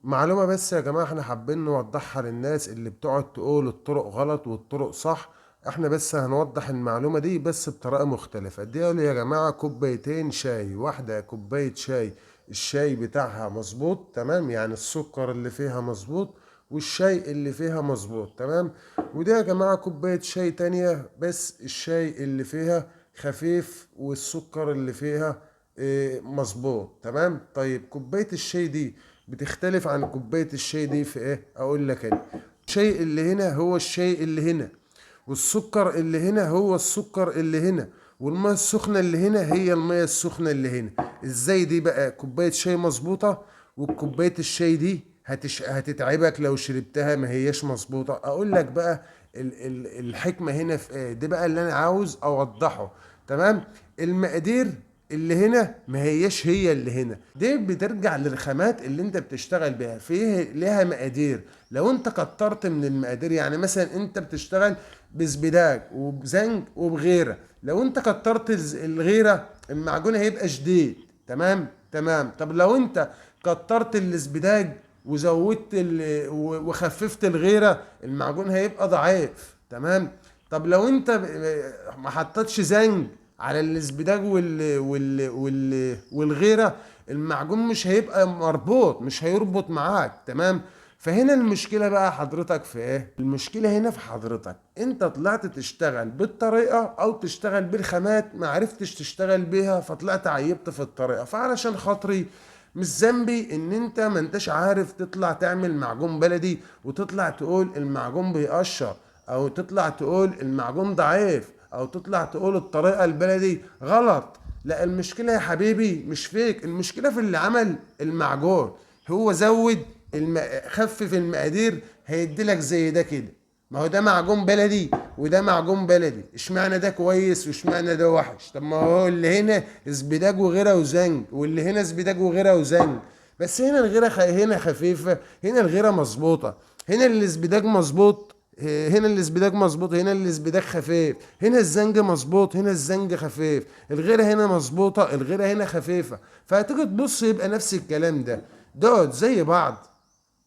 معلومة بس يا جماعة احنا حابين نوضحها للناس اللي بتقعد تقول الطرق غلط والطرق صح. احنا بس هنوضح المعلومة دي بس بطريقة مختلفة. دي يا جماعة كوبايتين شاي، واحدة كوباية شاي الشاي بتاعها مظبوط تمام، يعني السكر اللي فيها مظبوط والشاي اللي فيها مظبوط تمام. وده يا جماعة كوباية شاي تانية بس الشاي اللي فيها خفيف والسكر اللي فيها مظبوط تمام. طيب كوباية الشاي دي بتختلف عن كوباية الشاي دي في ايه؟ اقول لك انا، الشاي اللي هنا هو الشاي اللي هنا، والسكر اللي هنا هو السكر اللي هنا، والمية السخنة اللي هنا هي المية السخنة اللي هنا. ازاي دي بقى كوباية شاي مظبوطة والكوباية الشاي دي هتتعبك لو شربتها ما هياش مظبوطة؟ اقول لك بقى الحكمة هنا في ايه، دي بقى اللي انا عاوز اوضحه تمام. المقادير اللي هنا ما هياش هي اللي هنا، دي بترجع للخامات اللي انت بتشتغل بيها، فيه لها مقادير. لو انت كترت من المقادير، يعني مثلا انت بتشتغل بزبداج وبزنج وبغيره، لو انت كترت الغيرة المعجون هيبقى شديد تمام تمام. طب لو انت كترت الازبداج وزودت وخففت الغيرة المعجون هيبقى ضعيف تمام. طب لو انت ما حطيتش زنج على الازبداج والغيرة المعجون مش هيبقى مربوط، مش هيربط معاك تمام. فهنا المشكلة بقى حضرتك في ايه؟ المشكلة هنا في حضرتك انت طلعت تشتغل بالطريقة او تشتغل بالخامات ما عرفتش تشتغل بيها، فطلعت عيبت في الطريقة. فعلشان خاطري مش ذنبي ان انت ما انتش عارف تطلع تعمل معجون بلدي وتطلع تقول المعجون بيقشر، او تطلع تقول المعجون ضعيف، او تطلع تقول الطريقة البلدي غلط. لا، المشكلة يا حبيبي مش فيك، المشكلة في اللي عمل المعجون. هو زود خفف المقادير هيديلك زي ده كده. ما هو ده معجون بلدي وده معجون بلدي، اشمعنى ده كويس واشمعنى ده وحش؟ طب ما هو اللي هنا ازبداج وغيره وزنج، واللي هنا ازبداج وغيره وزنج، بس هنا الغيرة هنا خفيفة، هنا الغيرة مظبوطة، هنا الازبداج مظبوط، هنا الازبداج مظبوط، هنا الازبداج خفيف، هنا الزنج مظبوط، هنا الزنج خفيف، الغيرة هنا مظبوطة، الغيرة هنا خفيفة. فهتيجي تبص يبقى نفس الكلام ده، دوت زي بعض،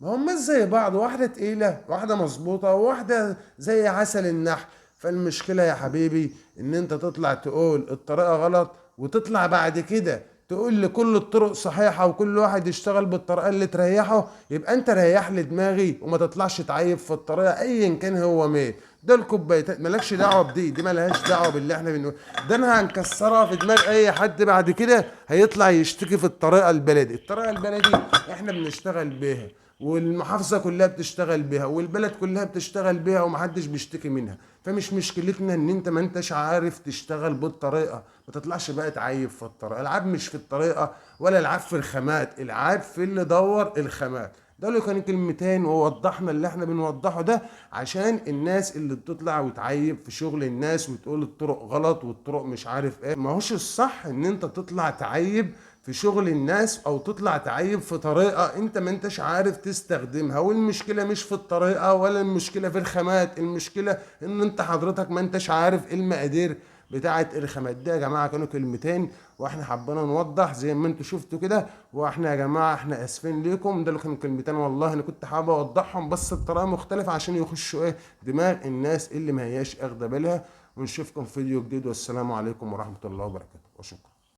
ما هم زي بعض، واحدة تقيلة واحدة مظبوطة واحدة زي عسل النحل. فالمشكلة يا حبيبي ان انت تطلع تقول الطريقة غلط، وتطلع بعد كده تقول لكل الطرق صحيحة وكل واحد يشتغل بالطريقة اللي تريحه، يبقى انت ريح لي دماغي وما تطلعش تعيب في الطريقة ايا كان هو مين. ده الكوبايتين مالكش دعوة بدي، دي مالهاش دعوة باللي احنا بنقول ده، انا هنكسرها في دماغ اي حد بعد كده هيطلع يشتكي في الطريقة البلدي. الطريقة البلدي احنا بنشتغل بيها، والمحافظة كلها بتشتغل بيها، والبلد كلها بتشتغل بيها، ومحدش بيشتكي منها. فمش مشكلتنا ان انت ما انتش عارف تشتغل بالطريقة، ما تطلعش بقى تعيب في الطريقة. العاب مش في الطريقة ولا العاب في الخامات، العاب في اللي دور الخامات. ده اللي كان كلمتين ووضحنا اللي احنا بنوضحه ده عشان الناس اللي بتطلع وتعيب في شغل الناس وتقول الطرق غلط والطرق مش عارف ايه. ما هوش الصح ان انت تطلع تعيب في شغل الناس او تطلع تعيب في طريقة انت ما انتش عارف تستخدمها. والمشكلة مش في الطريقة ولا المشكلة في الخامات، المشكلة ان انت حضرتك ما انتش عارف المقادير بتاعة الخامات. ده يا جماعة كانوا كلمتين واحنا حبينا نوضح زي ما انتوا شفتوا كده. واحنا يا جماعة احنا اسفين ليكم، ده اللي كانوا كلمتين والله انا كنت حابب اوضحهم بس بطريقة مختلفة عشان يخشوا ايه دماغ الناس اللي ما هياش اخده بالها. ونشوفكم في فيديو جديد، والسلام عليكم ورحمة الله وبركاته، وشكرا.